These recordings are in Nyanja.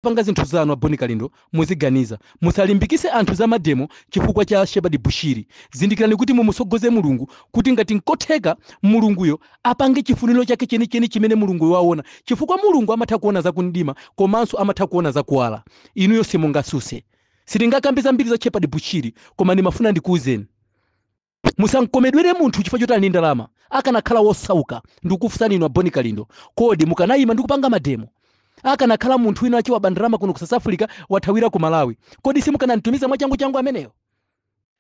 Muzikapanga zinthu zanu, a Bon Kalindo, muziganiza. Musalimbikise anthu za mademo chifukwa cha Shepherd Bushiri. Zindikirani kuti mumusogoze Mulungu kuti ngati nkotheka Mulunguyo apange chifuniro chake chenicheni chimene Mulunguyo waona, chifukwa Mulungu amatha kuona zakumdima komanso amatha kuona zakuwala. Inuyo simungasuse. Sitingakambe zambiri za Shepherd Bushiri, koma ndimafuna ndikuwuzeni. Musamkomedwere munthu chifukwa choti ali ndi ndalama. Akanakhala wosauka, ndikufunsani inu a Bon Kalindo, kodi mukanayima ndi kupanga mademo? Akanakhala munthu wina wache waba ndalama kuno ku South Africa, wathawira ku Malawi, kodi simukanamtumiza mwachangu changu ameneyo?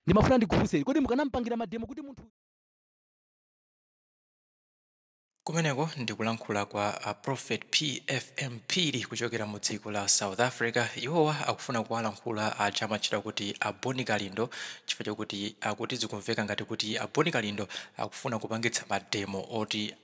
Ndimafuna ndikufunseni, kodi mukanampangira mademo kuti munthu Kumeneko ndi kulankhula kwa a Prophet PFM Phiri kuchokera mu dziko la South Africa. Iwowa akufuna kuwalankhula aja amatchedwa kuti a Bon Kalindo chifukwa chokuti akuti zikumveka ngati kuti a Bon Kalindo akufuna kupangitsa mademo oti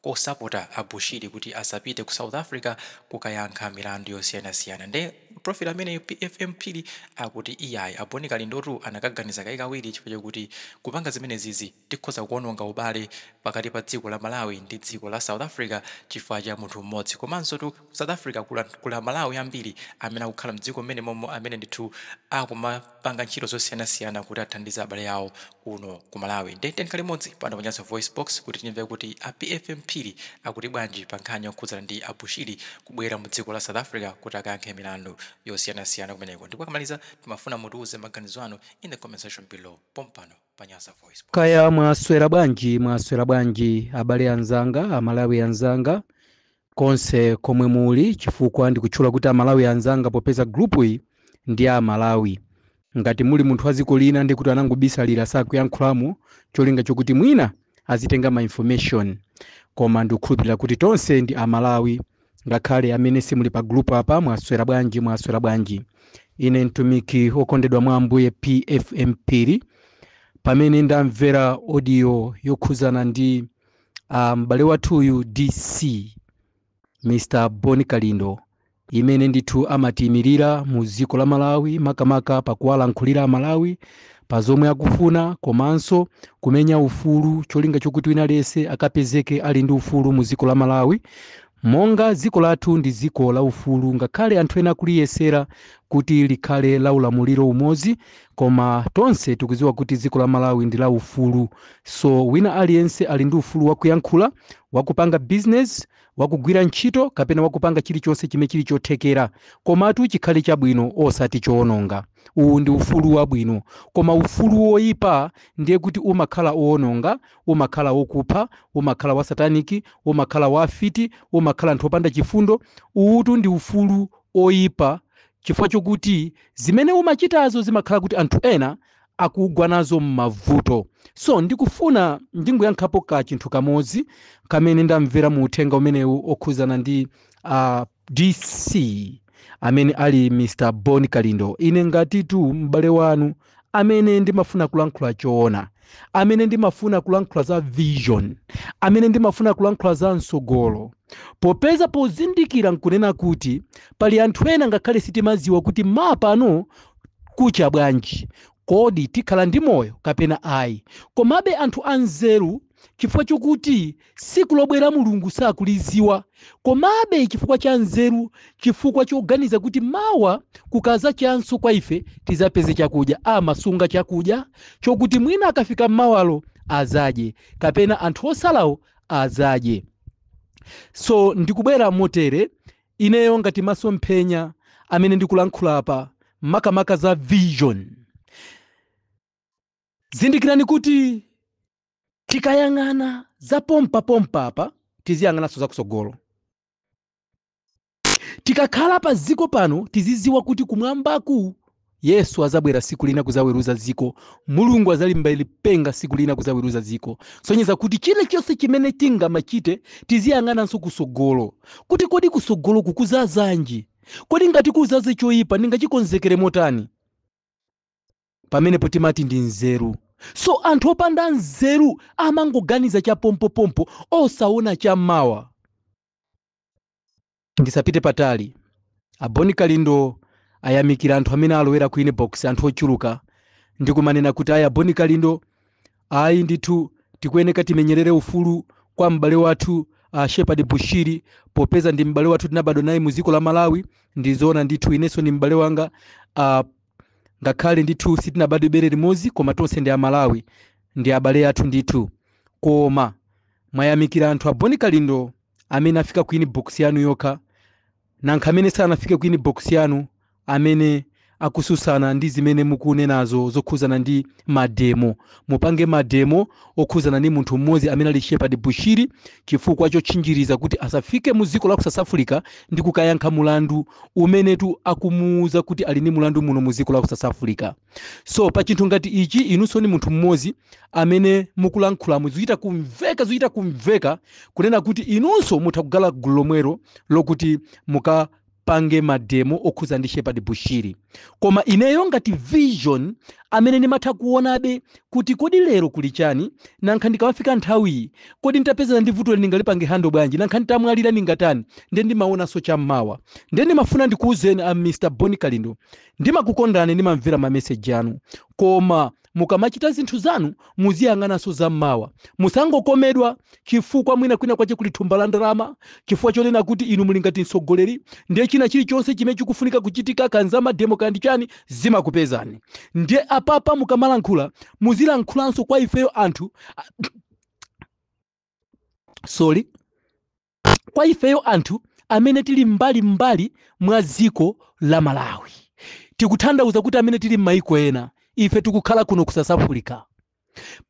osapota a Bushiri kuti asapite ku South Africa kukayankha milandu yosiyanasiyana. Nde Prophet ameneyu PFM Phiri akuti iyayi, a Bon Kalindotu anakaganiza kaye kawiri chifukwa chokuti kupanga zimenezizi tikhoza kuononga ubale pakati pa dziko la Malawi ndi dziko la South Africa chifukwa cha munthu mmodzi. Komansotu ku South Africa kuli Amalawi ambiri amene akukhala mdziko mmenemomo amene ndithu akumapanga ntchito zosiyanasiyana kuti athandize abale awo kuno ku Malawi. Nde tiyeni tikhale limodzi pano pa Nyasa VoiceBox kuti timve kuti a PFM Phiri akuti bwanji pa nkhani yokhudzana ndi a Bushiri kubwera mu dziko la South Africa kuti akayankhe milandu yosiyanasiyana kumeneko. Ndipo akamaliza timafuna mutiuze maganizo anu in the comment section below pompano pa Nyasa VoiceBox. Kaya mwaswera bwanji, mwaswera bwanji abale anzanga, Amalawi anzanga konse komwe muli, chifukwa ndikutchula kuti Amalawi anzanga popeza group iyi ndi ya Amalawi. Ngati muli munthu wa dziko lina ndi kuti anangobisalira sakuyankhulamo cholinga chokuti mwina azitenga ma information, koma ndikukhulupirira kuti tonse ndi Amalawi, ngakhale amene simuli pa group apa. Mwaswera bwanji, mwaswera bwanji? Ine mtumiki wokondedwa mwa Ambuye PFM Phiri, pamene ndamvera audio yokhuzana ndi m'bale wathuyu DC Mr Bon Kalindo, imene ndithu amatiyimirira mu dziko la Malawi, makamaka pakuwalankhulira Amalawi pa zomwe akufuna komanso kumenya ufulu, cholinga chokuti wina aliyense akapezeke ali ndi ufulu mu dziko la Malawi. Monga dziko lathu ndi dziko la ufulu, ngakhale anthu ena akuliyesera kuti likhale la ulamuliro umodzi, koma tonse tikudziwa kuti dziko la Malawi ndi la ufulu. So wina aliyense ali ndi ufulu wakuyankhula, wakupanga business, wakugwira ntchito kapena wakupanga chilichonse chimene chili chothekera, komatu chikhale chabwino osati choononga. Uwu ndi ufulu wabwino, koma ufulu woyipa ndiye kuti umakhala owononga, umakhala wokupha, umakhala wa sataniki, umakhala wa afiti, umakhala anthu opanda chifundo. Uwutu ndi ufulu oyipa chifukwa chokuti zimene umachitazo zimakhala kuti anthu ena akugwa nazo m'mavuto. So ndikufuna ndingoyankhapo ka chinthu kamodzi kamene ndamvera mu uthenga umenewu okhuzana ndi DC amene ali Mr Bon Kalindo. Ine ngatitu m'bale wanu amene ndimafuna kulankhula choona, amene ndimafuna kulankhula za vision, amene ndimafuna kulankhula za msogolo, popeza pozindikira nkunena kuti pali anthu ena ngakhale sitimaziwa kuti mapano kucha bwanji, kodi tikhala ndi moyo kapena ayi, komabe anthu anzeru, chifukwa chokuti siku lobwera Mulungu sakuliziwa, komabe chifukwa cha nzeru, chifukwa choganiza kuti mawa kukaza chanso kwa ife tizapeze chakudya, amasunga chakudya chokuti mwina akafika mmawalo azadye kapena anthu osalawo azadye. So ndikubwera motere, ineyo ngati masomphenya amene ndikulankhula apa, makamaka za vision. Zindikirani kuti tikayang'ana za pompapompa apa, tiziyang'ananso zakusogolo. Tikakhala pa dziko pano, tiziziwa kuti kumwambaku Yesu azabwera siku lina kuzaweruza dziko. Mulungu azalimba lipenga siku lina kuzaweruza dziko, sonyeza kuti chilichonse chimene tingamachite tiziyang'ananso kusogolo, kuti kodi kusogolo kukuzazanji? Kodi ngati kuzaze choyipa ndingachikonzekere motani? Pamenepo timati ndi nzeru. So anthu opanda nzeru amangoganiza cha pompopompo osaona chammawa. Ndisapite patali, a Bon Kalindo ayamikira anthu amene alowera ku inbox, anthu ochuluka, ndikumanena kuti ayi, a Bon Kalindo, ayi ndithu, tikuyeneka timenyerere ufulu kwa m'bale wathu Shepherd Bushiri, popeza ndi m'bale wathu, tinabadwa naye mu dziko la Malawi. Ndizoona ndithu, inenso ndi m'bale wanga, ngakhale ndithu sitinabadwe bere limodzi, koma tonse ndi Amalawi, ndi abale athu ndithu. Koma mwayamikira anthu a Boni Kalindo amene afika ku inbox yanu yokha, nankha amene sanafike ku inbox yanu, amene akususana ndi zimene mukunenazo zokhuzana ndi mademo, mupange mademo okhuzana ndi munthu mmodzi amene ali Shepherd Bushiri, chifukwa chotchinjiriza kuti asafike mu dziko la ku South Africa ndi kukayankha mulandu umenetu akumuwuza kuti ali ndi mulandu muno mu dziko la ku South Africa. So pa chinthu ngati ichi, inunso ni munthu mmodzi amene mukulankhula, zichita kumveka kunena kuti inunso mutha kugala gulu lomwero lokuti mukapange mademo okhuza ndi Shepherd Bushiri. Koma ineyo ngati vision amene ndimatha kuonabe kuti kodi lero kuli chani, nankha ndikamafika nthawiyi, kodi nditapezana ndi vuto ndingalipange handle bwanji, nankha nditamwalira ndingatani? Ndiye ndimaonanso cham'mawa. Ndiye ndimafuna ndikuwuzeni a Mr Boni Kalindo, ndimakukondani, ndimamvera mameseji anu, koma mukamachita zinthu zanu muziyang'ananso zam'mawa. Musangokomedwa chifukwa mwina kwina kwache kuli thumba la ndalama, chifukwa chonena kuti inu muli ngati mtsogoleri, ndiye china chilichonse chimene chikufunika kuchitika, kanza mademo kandi chani, zimakupezani. Ndiye apapa mukamalankhula, muzilankhulanso kwa ifeyo anthu, sorry, kwa ifeyo anthu amene tili mbali mbali mwa dziko la Malawi. Tikutanthauza kuti amene tili m'mayiko ena, ife tikukhala kuno ku South Africa.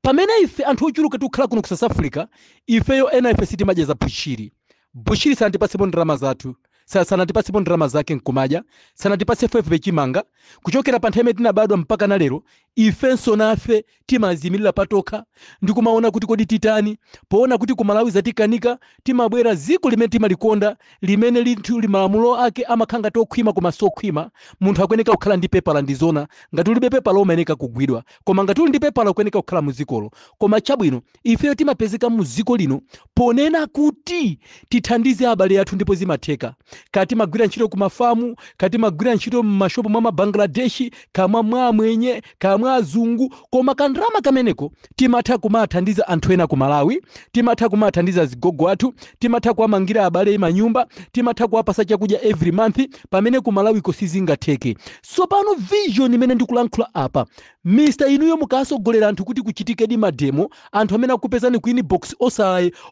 Pamene ife anthu ochuluka tikukhala kuno ku South Africa, ifeyo ena ife sitimadya za Bushiri. Bushiri sanatipatsepo ndalama zathu, sanatipatsepo ndalama zake nkumadya, sanatipatse ife chimanga kuchokera pa nthawi imene tinabadwa mpaka na lero. Ifenso nafe timazimirira patokha ndikumaona kuti kodi titani, poona kuti ku Malawi zatikanika, timabwera dziko limene timalikonda, limene linthu malamulo ake amakhala ngati okhwima koma sokhwima. Munthu akuyeneka kukhala ndi pepala. Ndizona, ngati ulibe pepala umayeneka kugwidwa, koma ngati uli ndi pepala ukuyeneka kukhala mu dzikolo. Koma chabwino, ifeyo timapezeka mu dziko lino ponena kuti tithandize abale athu, ndipo zimatheka. Kati magwira ntchito ku mafamu, kati magwira ntchito m'mashopu mwa Mabangladeshi, kamwa mwa amwenye, kamwa azungu, koma kandalama kameneko timatha kumathandiza anthu ena ku Malawi, timatha kumathandiza zigogo athu, timatha kuwamangira abale manyumba, timatha kuwapasa chakudya every month, pamene ku Malawiko sizingatheke. So pano vision imene ndikulankhula apa, Mr, inuyo mukasogolera anthu kuti kuchitikedi mademo, anthu amene akupezani ku inbox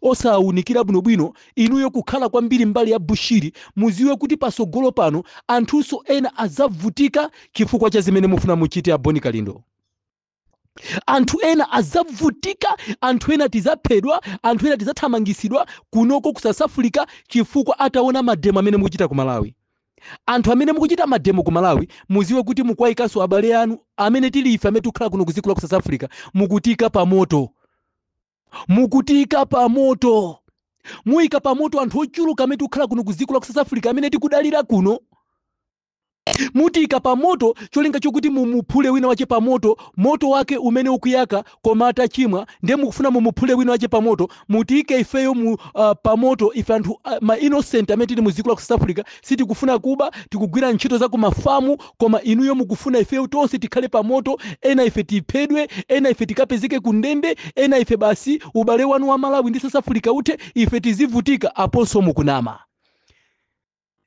osawunikira bwinobwino, inuyo kukhala kwambiri mbali ya Bushiri, muziwe kuti pasogolo pano anthunso ena adzavutika chifukwa cha zimene mufuna muchite. Aboni Kalindo, anthu ena adzavutika, anthu ena tizaphedwa, anthu ena tidzathamangisidwa kunoko ku South Africa chifukwa ataona mademo amene mukuchita ku Malawi. Anthu amene mukuchita mademo ku Malawi, muziwe kuti mukwayikanso abale anu amene tili ife amene tikukhala kuno ku dziko la ku South Africa. Mukutika pamoto, mukutika pamoto, muyika pamoto anthu ochuluka amene tikukhala kuno ku dziko la ku South Africa, amene tikudalira kuno. Mutiyika pamoto cholinga chokuti mumuphule wina wache pamoto, moto wake umene ukuyaka koma atachimwa. Ndiye mukufuna mumuphule wina wache pamoto, mutiyike ifeyo mu pamoto, ife anthu ma innocent amene tili mu dziko la ku South Africa. Sitikufuna kuba, tikugwira ntchito za kumafamu, koma inuyo mukufuna ifeyo tonse tikhale pamoto, ena ife tiphedwe, ena ife tikapezeke ku ndende, ena ife basi ubale wanu wa Malawi ndi South Africa uthe, ife tizivutika. Aponso mukunama.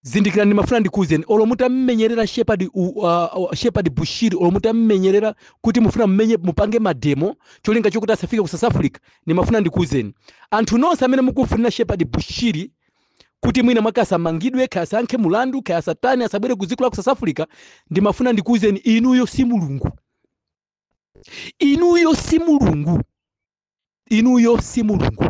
Zindikirani, ndimafuna ndikuwuzeni, olo mutammenyerera Shepherd Bushiri, olo mutammenyerera kuti mufuna mmenye, mupange mademo cholinga chokuti asafike ku South Africa, ndimafuna ndikuwuzeni anthu nonse amene mukufunira Shepherd Bushiri kuti mwina mwake asamangidwe, kaya asayankhe mulandu, kaya asatani, asabwere ku dziko la ku South Africa, ndimafuna ndikuwuzeni, inuyo si Mulungu, inuyo si Mulungu, inuyo si Mulungu.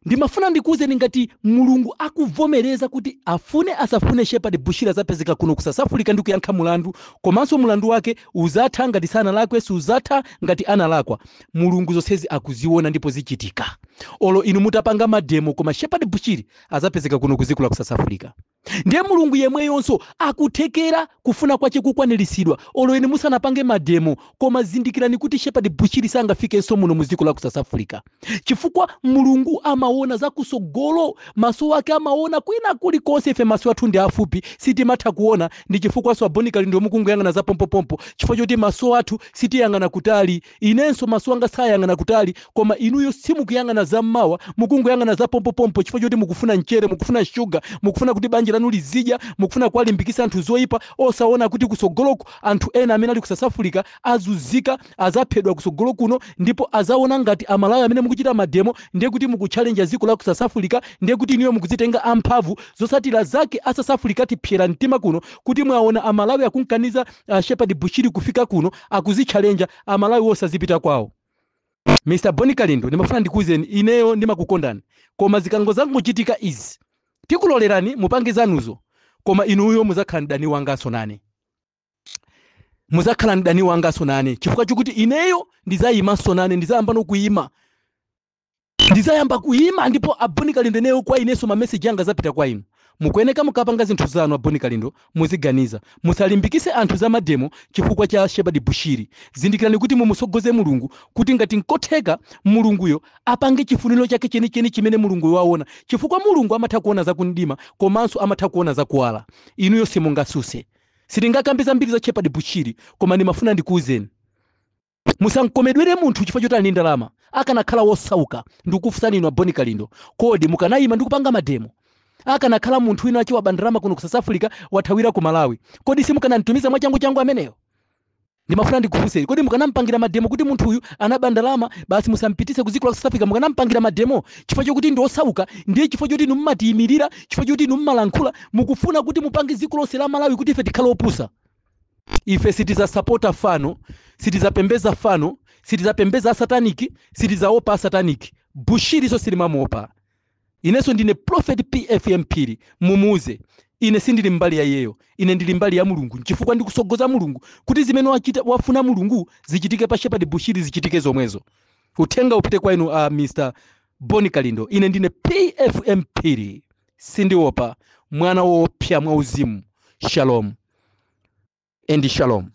Ndimafuna ndikuwuzeni, ngati Mulungu akuvomereza kuti afune asafune Shepherd Bushiri azapezeka kuno ku South Africa ndi kuyankha mulandu, komanso mulandu wake uzatha ngati sanalakwe, suzatha ngati analakwa. Mulungu zonsezi akuziona ndipo zichitika. Olo inu mutapanga mademo, koma Shepherd Bushiri azapezeka kuno ku dziko la ku South Africa. Ndiye Mulungu yemweyonso akuthekera kufuna kwache kukwaniritsidwa olo ine musanapange mademo. Koma zindikirani kuti Shepherd Bushiri sangafikenso muno mu dziko la ku South Africa, chifukwa Mulungu amaona zakusogolo, maso ake amaona kwina kulikonse. Ife maso athu ndi afupi, sitimatha kuona. Ndi chifukwaso a Bon Kalindo mukunguyang'ana za pompopompo, chifukwa choti maso athu sitiyang'ana kutali. Inenso maso anga sayang'ana kutali, koma inuyo simukuyang'ana zammawa, mukunguyang'ana za pompopompo, chifukwa choti mukufuna mchere, mukufuna shuga, mukufuna kuti banja lanu lizidya, mukufuna kuwalimbikitsa anthu zoyipa, osaona kuti kusogoloko anthu ena amene ali ku South Africa azuzika, azaphedwa kusogolo kuno. Ndipo azaona ngati Amalawi amene mukuchita mademo ndiye kuti mukutchalenja dziko la ku South Africa, ndiye kuti inuyo mukuzitenga amphamvu. Zosatira zake a South Africa tipyera mtima kuno kuti mwaona Amalawi akunkaniza Shepherd Bushiri kufika kuno, akuzitchalenja Amalawi osazipita kwawo. Mr Bon Kalindo, ndimafuna ndikuwuzeni, ineyo ndimakukondani, koma zikango zangochitika izi, tikulolerani mupange zanuzo, koma inuyo muzakhala mdani wanganso nane, muzakhala mdani wanganso nane, chifukwa chokuti ineyo ndizayimanso nane, ndizayamba nokuyima, ndizayamba kuyima. Ndipo a Bon Kalindo, ineyo kwa inenso mameseji anga zapita kwa inu. Mukuyeneka mukapanga zinthu zanu, a Bon Kalindo, muziganiza, musalimbikise anthu za mademo chifukwa cha Shepherd Bushiri. Zindikirani kuti mumusogoze Mulungu, kuti ngati nkotheka Mulunguyo apange chifuniro chake chenicheni chimene Mulunguyo waona, chifukwa Mulungu amatha kuona zakumdima komanso amatha kuona zakuwala. Inuyo simungasuse. Sitingakambe zambiri za Shepherd Bushiri, koma ndimafuna ndikuwuzeni, musankomedwere munthu chifukwa choti ali ndi ndalama. Akanakhala wosauka, ndikufunsani inu a Bon Kalindo, kodi mukanayima ndi kupanga mademo? Akanakhala munthu wina achiwaba ndalama kuno ku South Africa, wathawira ku Malawi, kodi simukanamtumiza mwachangu changu ameneyo? Ndimafuna ndikufunseni, kodi mukanampangira mademo kuti munthu uyu anaba ndalama, basi musampitise ku dziko la South Africa? Mukanampangira mademo chifukwa chokuti ndi osauka? Ndiye chifukwa choti inu mmatiyimirira, chifukwa choti inu mmalankhula, mukufuna kuti mupange dziko lonse la Malawi kuti ife tikhale opusa. Ife sitizasapota fano, sitizapembeza fano, sitizapembeza asataniki, sitizaopa asataniki. Bushiriso silimamuopa. Inenso ndine Prophet PFM Phiri, mumuze ine sindili mbali ya iyeyo, ine ndili mbali ya Mulungu, chifukwa ndikusogoza Mulungu kuti zimene wachita, wafuna Mulungu zichitike pa Shepherd Bushiri, zichitike zomwezo. Uthenga upite kwa inu Mr Bon Kalindo. Ine ndine PFM Phiri, sindiopa, mwana woopsa mwa uzimu. Shalom and shalom.